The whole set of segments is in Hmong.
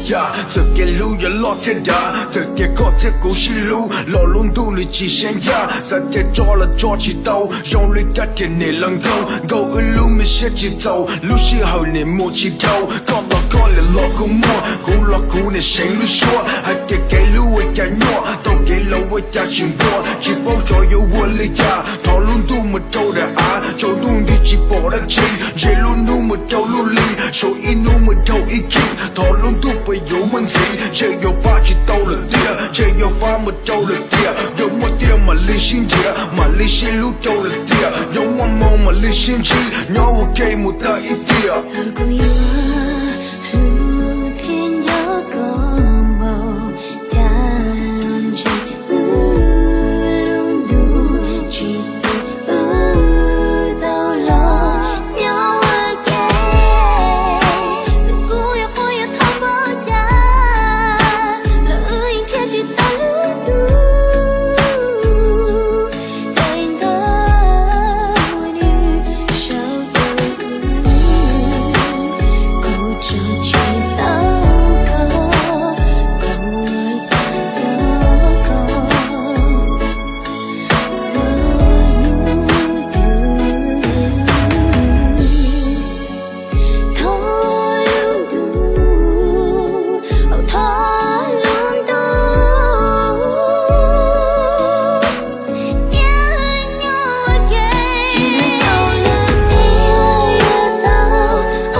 Yam txawm kev hlub yuav loj thiab dav, txawm tias koj thiab kuv sib hlub los lub ntuj nws tsis seem yam. Xav tias tso los tso tsis tau, zoo li kab riam niam laus nkauj. Nkauj wb lub me siab tsis txaus, lub sij hawm niam mus tsis dhau. Koj los koj niam los kuj muaj, kuv los kuv niam seev lub suab. Hais tias kev hlub ua cas nyuaj, tau kev laus ua cas tsis nquag. Tsis paub xyov yuav ua li cas, thov lub ntuj mus rau daim av, tsaus ntuj nti tsis pom dab tsi. Ntshe lub hnub mus rau lub hli, sau ib hnub mus dhau ib khib. Thov lub ntuj puas yuav muaj ntxiv, ntshe yuav pab tsis tau lawm tiag. Ntshe yuav fab mus rau lawm tiag, yuav muaj tiag mam li sib nrhiav, mam li sib hlub rau lawm tiag. Yuav muaj hmoo mam li sib ntsib, nyob ua ke mus tag ib tiam. Txawm kuv yuav hlub thiab nco koj npaum cas los ntshe wb lub ntuj tsis pub wb tau los nyob ua ke. Txawm kuv yuav quaj yuav thov npaum cas los wb yeej nrhiav tsis tau lub ntuj. Daim ntawv nws sau rau kuv, kuv tso tsis tau koj, kuv ua cas nco koj txhua hnub twg. Thov lub ntuj, thov lub ntuj, cia nyob ua ke. Tsis tau lwm tiam yuav tau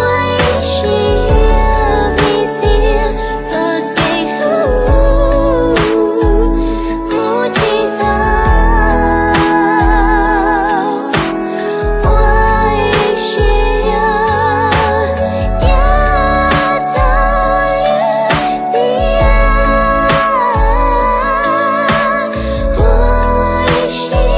ua ib siab vim tias txoj kev hlub kuv tsis tau ua ib siab, cia tau lwm tiam ua ib siab.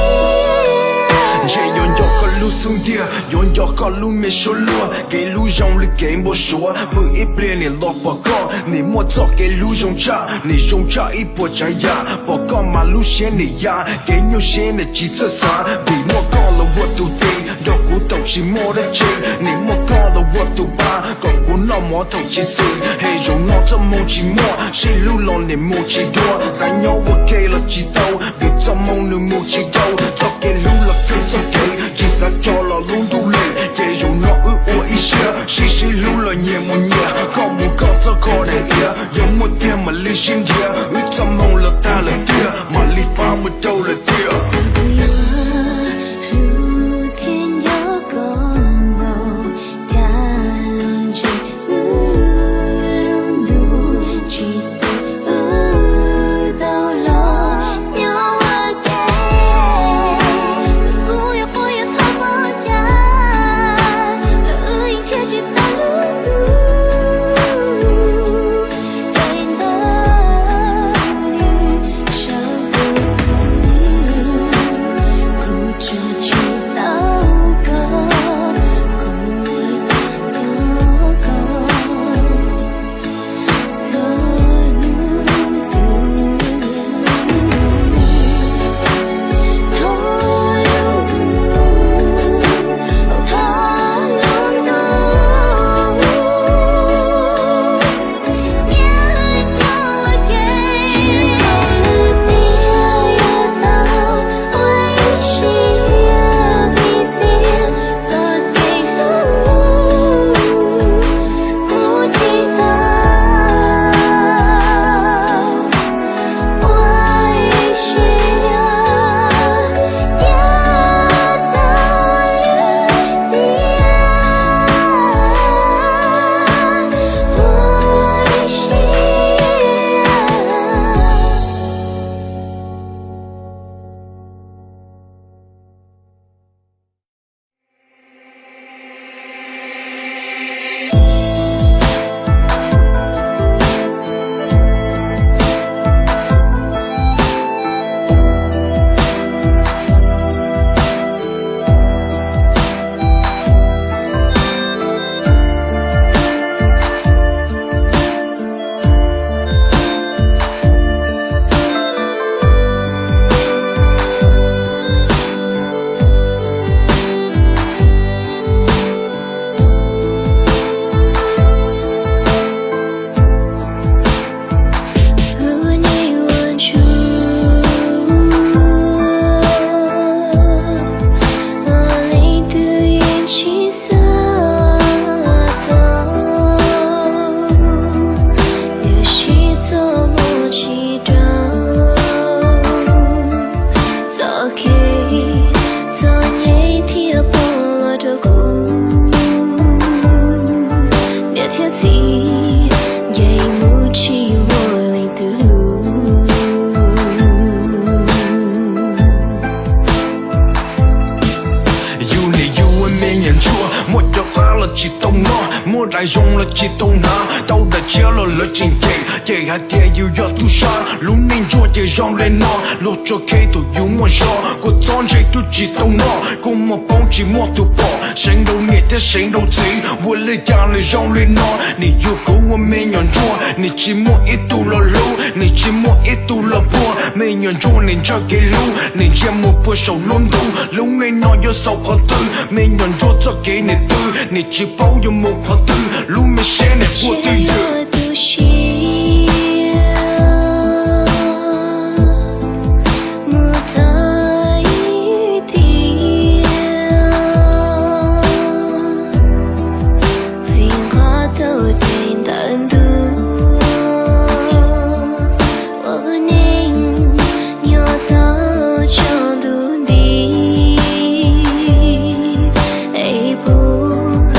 Ntshe yuav nco koj lub xub ntiag, yuav nco koj lub me suab luag. Kev hlub zoo li kev npau suav, pw ib pliag niam los pom koj. Nim muaj txoj kev hlub zoo tshaj, nim zoo tshaj ib puas tsav yam. Pom koj mas lub siab nim ya, kev nyuaj siab nim tsis txawj xav. Vim muaj koj los ua tus tis, nrog kuv thaum tsis muaj dab tsi. Nim muaj koj los ua tus pa, kom kuv noj mov thaum tsis xis. Hais zaum no txoj hmoo tsis muaj, sib hlub los nim mus tsis dua. Xav nyob ua ke los tsis tau, vim txoj hmoo nws mus tsis dhau. Txoj kev hlub los kawg txoj kev, tsis xav tso los lub ntuj lem. Ces zaum no wb ua ib siab, sib sib hlub los nyias mus nyias. Koj mus koj txoj kho daim iav, yuav muaj tiag mam li sib nrhiav. Wb txoj hmoo los tag lawm tiag, mam li fab mus rau lawm tiag. Txawm kuv yuav hlub thiab nco koj npaum cas los ntshe wb lub ntuj tsis pub wb tau los nyob ua ke. Txawm kuv yuav quaj yuav thov npaum cas los wb yeej nrhiav tsis tau lub ntuj. Daim ntawv nws sau rau kuv, Zoo los tsis tau hnav, tau daim tshiab los lawv tseem cem, cem hais tias yus yog tub sab. Lub neej ntsuag ces zoo li no, luag tso khej thaum yus muaj zog, kua txob ntse twb tsis tau noj, kua muag poob tsis muaj tus pom, seev rau niam thiab seev rau txiv, ua li cas nws zoo li no. Nim yug kuv ua me nyuam ntsuag, nim tsis muaj ib tug los hlub, nim tsis muaj ib tug los puag. Me nyuam ntsuag nim ntshaw kev hlub, nim ntsia mus puag saum lub ntuj, lub neej no yuav xaus qhov twg, me nyuam ntsuag txoj kev nim twg, nim tsis paub yuav mus qhov twg, lub me siab nim puag twj ywm. Vim nqov tau daim ntawv ntuj ua neej nyob tau tsaus ntuj nti, es puas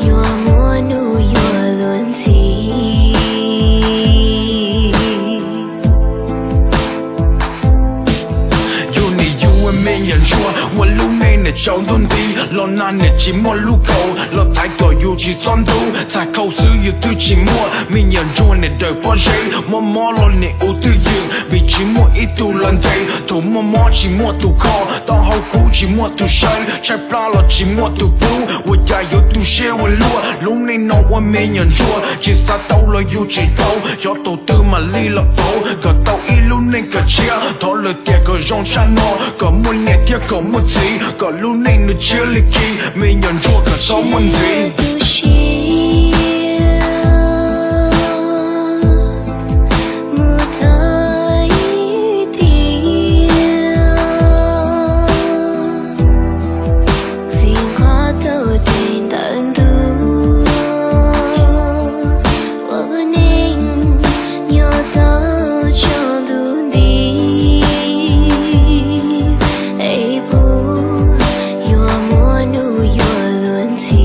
yuav muaj hnub yuav luag ntxhi. Yug nim yug ua me nyuam ntsuag, ua lub neej nim tsaus ntuj nti, los nag nim tsis muaj lub kaus, los thaiv kom yus tsis txhob ntub, txhais khau xwb yus twb tsis muaj. Me nyuam ntsuag nim daws pob zeb, mob mob los nim ua twj ywm, vim tsis muaj ib tug los ntes. Thaum muaj mob tsis muaj tus kho, taub hau kub tsis muaj tus saib, tshaib plab los tsis muaj tus pub, ua cas yuav tu siab ua luaj. Lub neej no ua me nyuam ntsuag, tsis xav tau los yus tseem tau, xyov thaum twg mam li los pauv, kom tau ib lub neej kom tshiab. Thov lawm tias kom zoo tshaj no, kom muaj niam thiab kom muaj txiv, kom lub neej nws tshiab li khi, me nyuam ntsuag kom txhob muaj ntxiv. Vim nqov tau daim ntawv ntuj ua neej nyob tau tsaus ntuj nti, es puas yuav muaj hnub yuav luag ntxhi.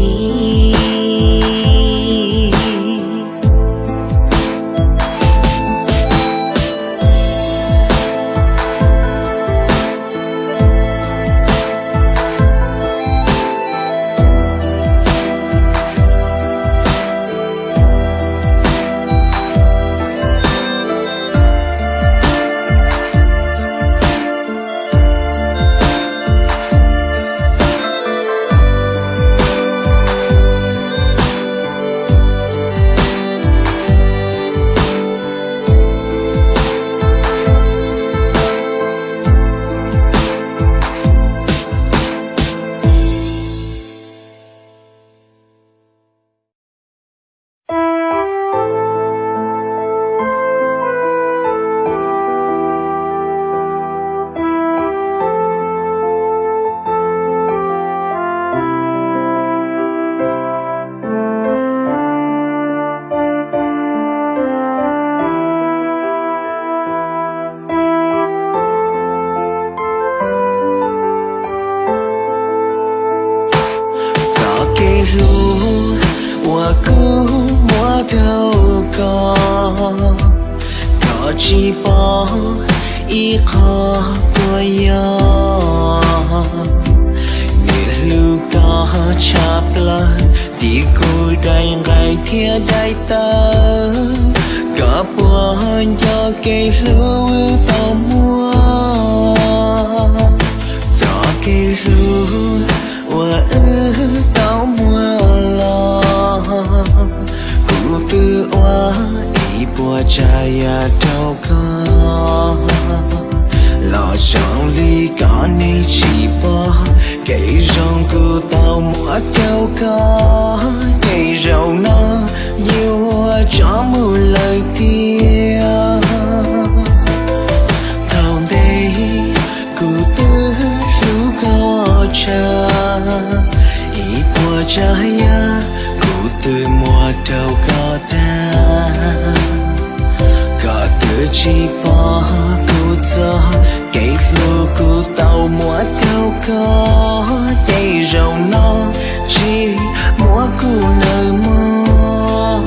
Txoj kev hlub uas kuv muab rau koj, koj tsis pom ib qho puas yog. Niaj hlub koj tshaj plaws, tim kuv daim nqaij thiab daim tawv, koj puas nco kev hlub wb tau muaj? Txoj kev hlub uas wb tau muaj los, kuv twb ua ib puas tsav yam rau koj. Los zoo li koj niaj tsis pom, kev zoo kuv tau muab rau koj, ces zaum no yuav tso mus lawm tiag. Thaum ntej kuv twb hlub koj tshaj, ib puas tsav yam kuv twb muab rau koj tag. Koj twb tsis pom kuv txoj kev hlub kuv tau muab rau koj, ces zaum no tsis muab kuv nawb mog.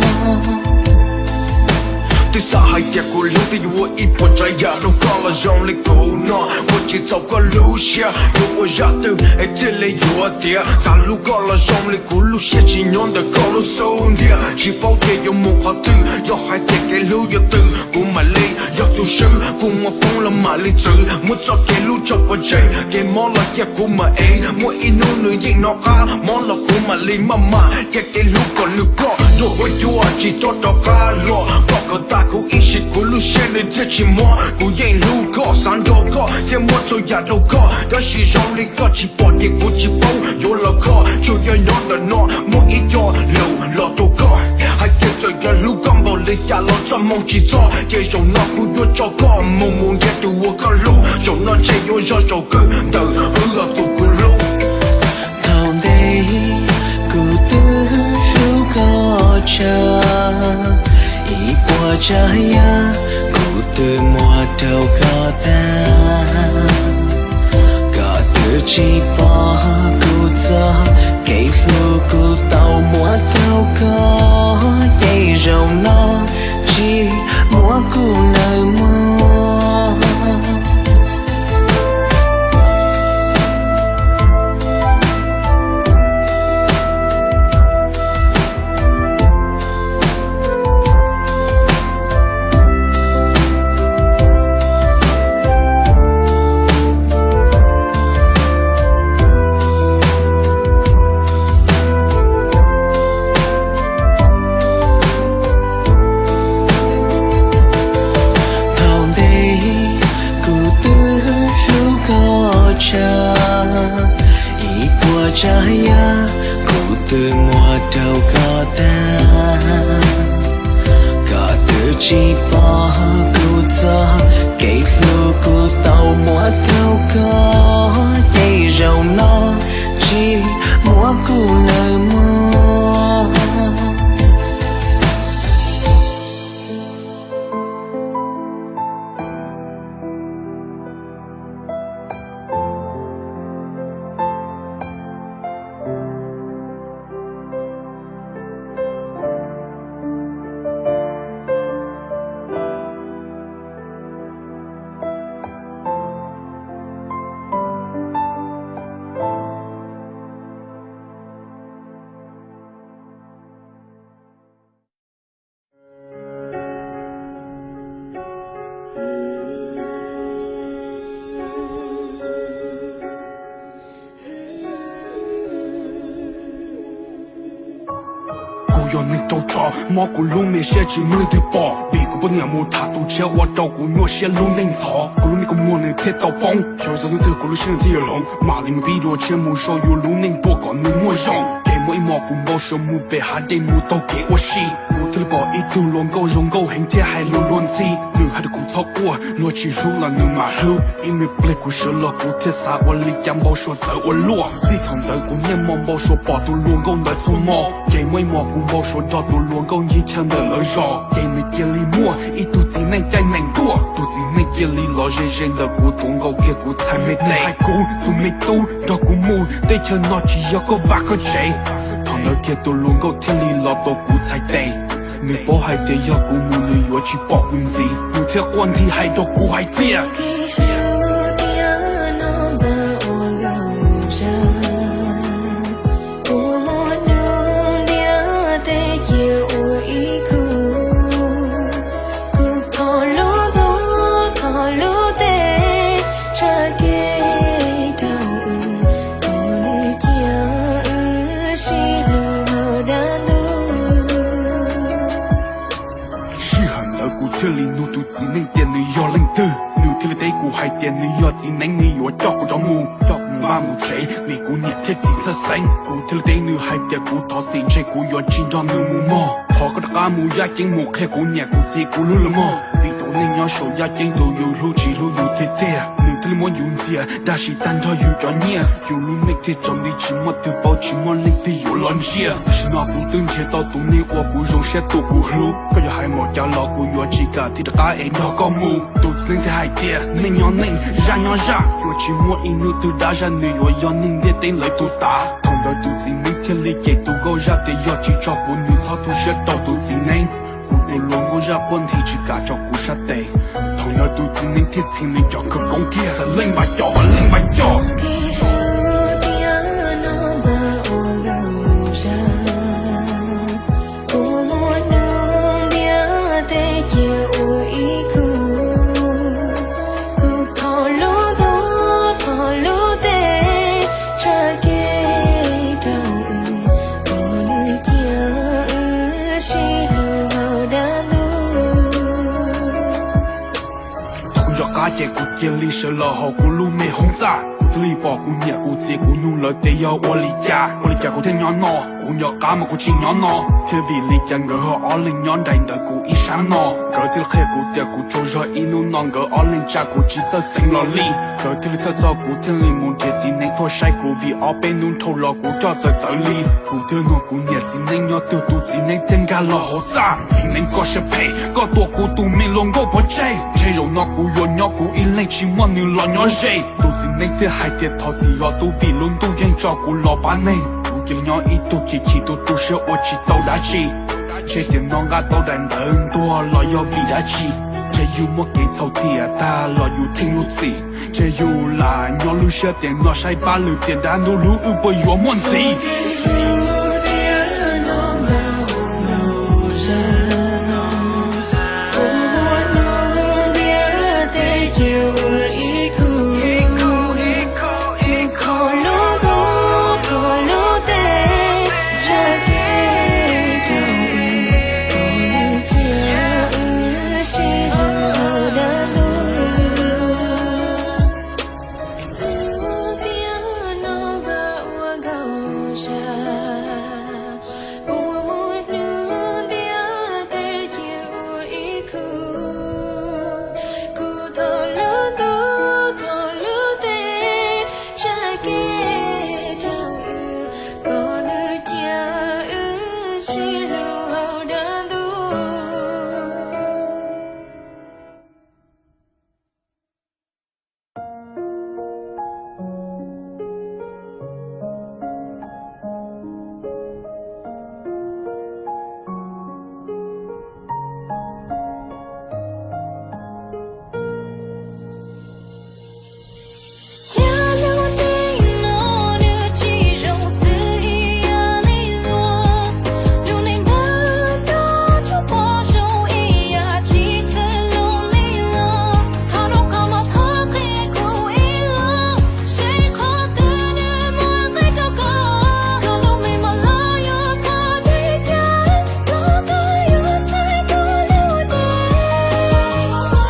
Twb xav hais tias kuv hlub twb yuav ua ib puas tsav yam rau koj los zoo li kuv no, ua tsis txhaum koj lub siab, yuav ua zaj twg es thiaj li yuav tiav. Xav hlub koj los zoo li kuv lub siab tsis nyob ntawm koj lub xub ntiag. Tsis paub tias yuav mus qhov twg, yog hais tias kev hlub yuav tws kuv mam li yog tus swb, kuv muaj poob los mam li txwv, muab txoj kev hlub tso pov tseg, kev mob los cia kuv mam ev, muaj ib hnub nws yeej hnov qab, mob los kuv mam li maj mam cia kev hlub kom nws ploj, dua ua cuab tsis txhob rov qab los. Koj kom tag kuv ib sim kuv lub siab nws thiaj tsis mob, kuv yeej hlub koj xav nrog koj thiab muab txhua yam rau koj, tab sis zoo li koj tsis pom ces kuv tsis paub yuav los koj, tsuas yog nyob ntawm no muaj ib co lus los rau koj, hais tias txawm yog hlub koj npaum li cas los txoj hmoo tsis txog, ces zaum no kuv yuav tso koj mus mus nrhiav tus uas koj hlub, zaum no ntshe yuav zoo zaum kawg ntawm wb los tus kuv hlub. Thaum ntej kuv twb hlub koj tshaj ib puas tsav yam, kuv twb muab rau koj tag. Koj twb tsis pom kuv txoj kev hlub, kuv tau muab rau koj, ces zaum no tsis muab kuv nawb mog. Thaum ntej kuv twb hlub koj tshaj ib puas tsav yam, kuv twb muab rau koj tag. Koj twb tsis pom kuv txoj kev hlub, kuv tau muab rau koj, ces zaum no tsis muab kuv nawb mog. Kuv yog neeg rau tso mob, kuv lub me siab tsis muaj leej twg pom, vim kuv poj niam mus tham tus tshiab ua rau kuv nyuaj siab lub neej ntxhov. Kuv lub neej kua muag nws thiaj tau poob, xyov txog hnub twg kuv lub siab nws thiaj yuav hloov. Mam li mus pib dua tshiab mus sau yus lub neej dua kom nws muaj zoo, ces muaj ib hmos kuv npau suav mus pem hav dej mus taug kev ua si, kuv thiaj li pom ib tug hluas nkauj zoo nkauj heev thiab hais lus luag ntxhi. Nws hais rau kuv txhob quaj, luag tsis hlub los nws mam hlub. Ib me pliag kuv sawv los kuv thiaj xav ua li cas npau suav txawv ua luaj. Txij thaum ntawd kuv niaj hmo npau suav pom tus hluas nkauj ntawd txhua hmo, ces muaj ib hmos kuv npau suav nrog tus hluas nkauj ncig chaw ntawm lawv zos, ces nws cia li muaj ib tug txiv neej caij nees tuaj. Tus txiv neej cia li los ze ze ntawm kuv tuav nkaus kiag kuv txhais me tes, hais kuv tus me tub, nrog kuv mus, teb chaws no tsis yog koj vaj koj tsev. Thaum ntawd kiag tus hluas nkauj thiaj li los tuav kuv txhais tes. Nws paub hais tias yog kuv mus nws yuav tsis pom kuv ntxiv, nws thiaj quaj nthi hais rau kuv hais tias Sij hawm ntawd kuv thiaj li nug tus txiv neej tias nws yog leej twg, nws thiaj li teb kuv hais tias nws yog txiv neeb, nws yuav coj kuv rov mus, coj kuv mus vaj mus tsev, vim kuv niam thiab txiv txhawj xeeb. Kuv thiaj li teb nws hais tias kuv thov txim, ntshe kuv yuav tsis nrog nws mus mog. Thov koj rov qab mus yaj ceeb mus qhia kuv niam kuv txiv kuv hlub lawm mog, vim tus neeg nyob saum yaj ceeb tus yus hlub tsis hlub yus tiag tiag. Nws thiaj li muab yus ntxias dab tsi tag nrho yus cov nyiaj, yus lub neej thiaj tsaus nti tsis muaj twg paub tsis muaj leej twg yuav los ntsia. Tam sim no kuv twb nrhiav tau tus neeg uas kuv zoo siab tus kuv hlub, koj yuav hais npaum cas los kuv yuav tsis kam thiaj rov qab es nrog koj mus. Tus txiv neej thiaj hais tias neej nyob neej, zaj nyob zaj, yuav tsis muaj ib hnub twg dab zaj nws yuav yog neeg ntiaj teb lawv tus tav. Thaum ntawd tus txiv neeb thiaj li cem tus nkauj zaj tias yog tsis tso kuv nws txhob tu siab rau tus txiv neeb. Kuv Luag nkauj zaj quaj nthi tsis kam tso kuv sab tes. Thaum ntawd tus txiv neeb thiaj txhij nws cov khawv koob kiag, leej npam cov mas leej npam cov. Ua muaj hnub ntiaj teb cia ua ib khub, kuv thov lub ntuj thov lub teb tsa kev rau wb, kom nws cia wb sib hlub hauv dab ntub. Thaum kuv nco qab ces kuv cia li sawv los hauv kuv lub me hoob txaj, kuv thiaj li pom kuv niam kuv txiv kuv nyuj lawv tias yog ua li cas, ua li cas kuv thiaj nyob no. Kuv nco qab mas kuv tsis nyob no, thiab vim li cas nkawd ho ob leeg nyob nraim ntawm kuv ib sab no. Nkawd thiaj li qhia kuv tias kuv tsaug zog ib hnub no nkawd ob leeg tsa kuv tsis txawj xeev los li. Nkawd thiaj li txhawj txog kuv thiaj li mus nrhiav txiv neeb tuaj saib kuv, vim ob peb hnub dhau los kuv coj txawv txawv li. Kuv thiaj nug kuv niam txiv neeb nyob twg, tus txiv neeb thiaj nkag los hauv txaj. Txiv neeb koj siab phem, koj tua kuv tus me luag nkauj pov tseg, ntshe zaum no kuv yuav nyob kuv ib leeg tsis muaj nws los nyob ze. Tus txiv neeb thiaj hais tias thov txim os tub, vim lub ntuj yeej tso kuv los pab neeg. Kuv cia li nyob ib tug chim chim tu tu siab ua tsis tau dab tsi. Ntshe tiam no nqa tau daim ntawv ntuag los yog vim dab tsi? Ntshe yus muaj kev txhaum tiam tag los yus theej lub txim. Ntshe yus lam nyob lub siab tiam no saib pab lwm tiam dab ntub hlub wb puas yuav muaj ntxiv. Ua muaj hnub ntiaj teb cia ua ib khub, kuv thov lub ntuj thov lub teb tsa kev rau wb, kom nws cia wb sib hlub hauv dab ntub. Thiab lub neej no nws tsis zoo xws ib yam li luag, lub neej ntawm no tsuas pom zoo ib yam tsis txawj lub neej los. Thov rau koj mas thov qhia kuv ib los, seb qhov twg nws muaj nqis rau koj, koj lub me mas los yuav koj deb cas, los koj yuav xaiv koj lub neej.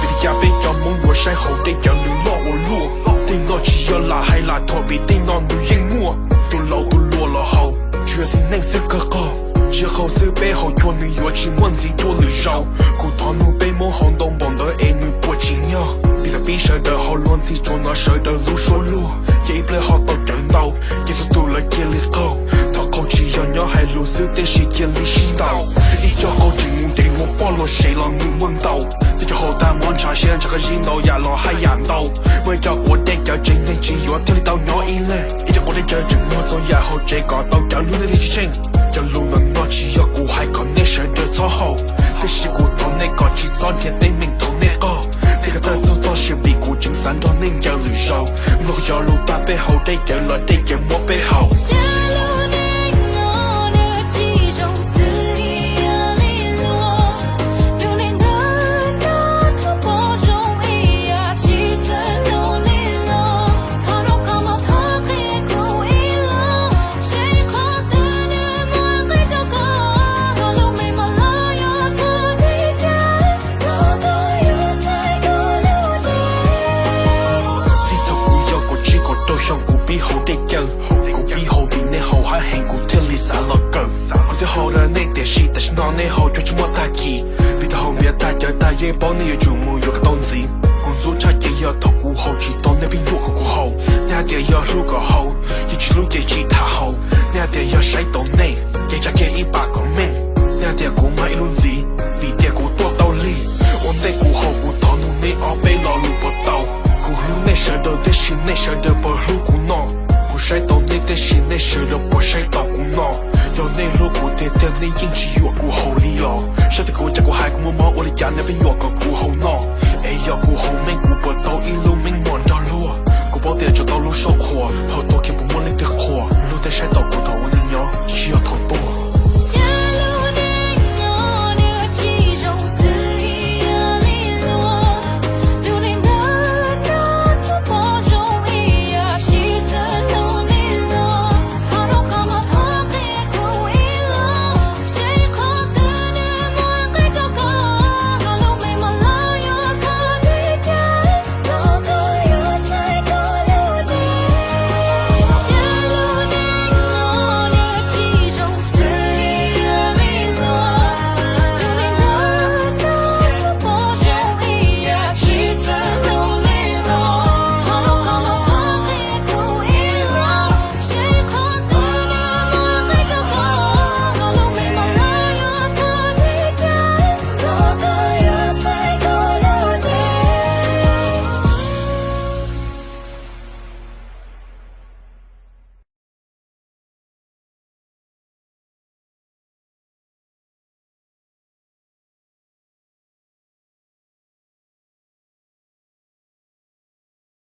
Vim li cas peb cov Hmoob yuav saib hauv dej cawv nws loj ua luaj? Tej no tsis yog lam hais lam thuam vim tej no nws yeej muaj. Tus laus tus hluas los haus, tsuas yog txiv neej xwb kawg qog. Tsis yog qhau xwb peb haus cuag nws yuav tsis muaj ntxiv cuag lwm zaus. Kuv thov nug peb Hmoob haus ntau npaum ntawd es nws puas tsim nyog? Vim thaum pib sawv daws haus luag ntxhi tsuas hnov sawv daws lub suab luag, ces ib pliag ho tau cawv ntau, ces txhua tus lawv cia li qaug. Thov qhau tsis yog nyob hais lus xwb tiam sis cia li sib ntaus. Ib co qau tseem mus nres ua poj luag sev los nws muaj ntau. Tej cov haus tag mob ntshav siab ntshav qab zib ntau yam los haj yam ntau. Muaj ib co quav dej cawv tsev neeg tsis yuav thiaj li tau nyob ib leeg. Ib co quav dej cawv tseem muag txhua yam hauv tsev kom tau cawv lub neej thiaj tsis tsheej. Cov lus ntawm no tsis yog kuv hais kom nej sawv daws txhob haus, tiam sis kuv thov nej kom tsis txhob nrhiav teeb meem thaum nej qaug. Thiab kom txawj txog txoj sia vim kuv tseem xav nrog nej ncaws lwm zaus. Mloog yog lus tag peb haus dej cawv los dej cawv muab peb haus. Yog lub neej no nws tsis zoo xws li yam li luag, lub neej ntawm no tsuas pom zoo ib yam tsis txawj lub neej los. Thov rau koj mas thov qhia kuv ib los, seb qhov twg nws muaj nqis rau koj, koj lub me mas los yuav koj deb cas, los koj yuav xaiv koj lub neej. Txij thaum kuv yau kaum tsib kaum rau xyoo kuv pib haus dej cawv. Kuv pib haus vim nej haus hab heev kuv thiaj li xav los kawm. Kuv twb haus rau nej tiam sis tam sim no nej haus cuag tsis muaj tag kis. Vim tau haus npias tag cawv tag yeej paub nej yuav tsum mus yuav kom tau ntxiv. Kuv ntxub tshaj ces yog thaum kuv haus tsis tau nej pheej nyuaj kom kuv haus. Nej hais tias yog hlub kom haus, yog tsis hlub ces tsis tham haus. Nej hais tias yog saib taus nej ces tsa kiag ib pam kom meej. Nej hais tias kuv mag ib lub ntxiv vim tias kuv tuaj tau lig. Ua ntej kuv haus kuv thov nug nej ob peb lo lus puas tau? Kuv hlub nej sawv daws tiam sis nej sawv daws puas hlub kuv no? Kuv saib taus nej tiam sis nej sawv daws puas saib taus kuv no? Yog nej hlub kuv tiag tiag nej yeej tsis yuam kuv haus li os. Saib tias kuv cas kuv hais kuv Cas nej pheej yuam kom